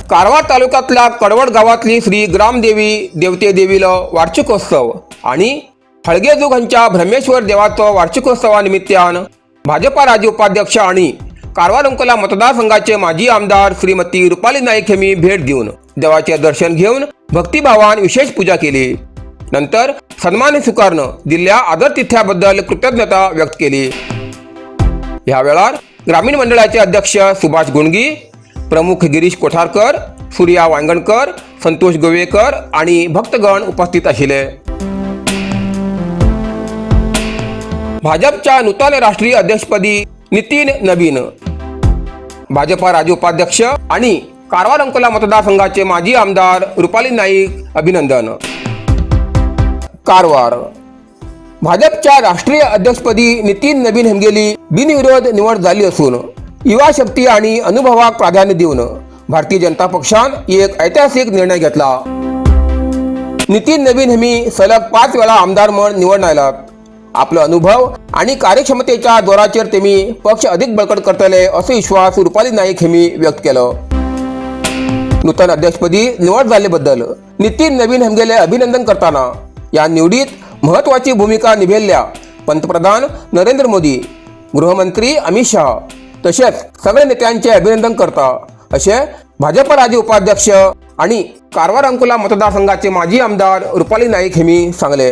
कारवार तालुक्यातल्या कडवड गावातली श्री ग्रामदेवी देवते देवीलो वार्षिकोत्सव आणि हळगेजूग हांच्या ब्रह्मेश्वर देवाचो वार्षिकोत्सवा निमित्तान भाजपा राज्य उपाध्यक्ष आणि कारवार अंकोला मतदारसंघाचे माजी आमदार श्रीमती रुपाली नाईक यांनी भेट देऊन देवाचे दर्शन घेऊन भक्तिभावान विशेष पूजा केली. नंतर सन्मान स्वीकारून दिल्ल्या आदरातिथ्याबद्दल कृतज्ञता व्यक्त केली. ह्या वेळार ग्रामीण मंडळाचे अध्यक्ष सुभाष गुंडगी, प्रमुख गिरीश कोठारकर, सूर्या वांगणकर, संतोष गोवेकर आणि भक्तगण उपस्थित आशिल्ले. भाजपच्या नूतन राष्ट्रीय अध्यक्षपदी नितीन नबीन. भाजपा राज्य उपाध्यक्ष आणि कारवार अंकोला मतदारसंघाचे माजी आमदार रुपाली नाईक अभिनंदन. कारवार भाजपच्या राष्ट्रीय अध्यक्षपदी नितीन नबीन हेमगेली बिनविरोध निवड झाली असून युवा शक्ती आणि अनुभवाक प्राधान्य देऊन भारतीय जनता पक्षान एक ऐतिहासिक निर्णय घेतला. नितीन नबीन हेमी सलग 5 वेळा आमदार म्हण निवडून आयलात. आपलो अनुभव आणि कार्यक्षमतेच्या जोराचेर तेमी पक्ष अधिक बळकट करतले असो विश्वास रुपाली नाईक हेमी व्यक्त केलो. नूतन अध्यक्षपदी निवड झाल्याबद्दल नितीन नवीन हेमगेले अभिनंदन करताना या निवडीत महत्वाची भूमिका निभेल्ल्या पंतप्रधान नरेंद्र मोदी, गृहमंत्री अमित शहा तसेच सगळे नेत्यांचे अभिनंदन करता, असे भाजप राज्य उपाध्यक्ष आणि कारवार अंकोला मतदारसंघाचे माजी आमदार रुपाली नाईक हेमी सांगले.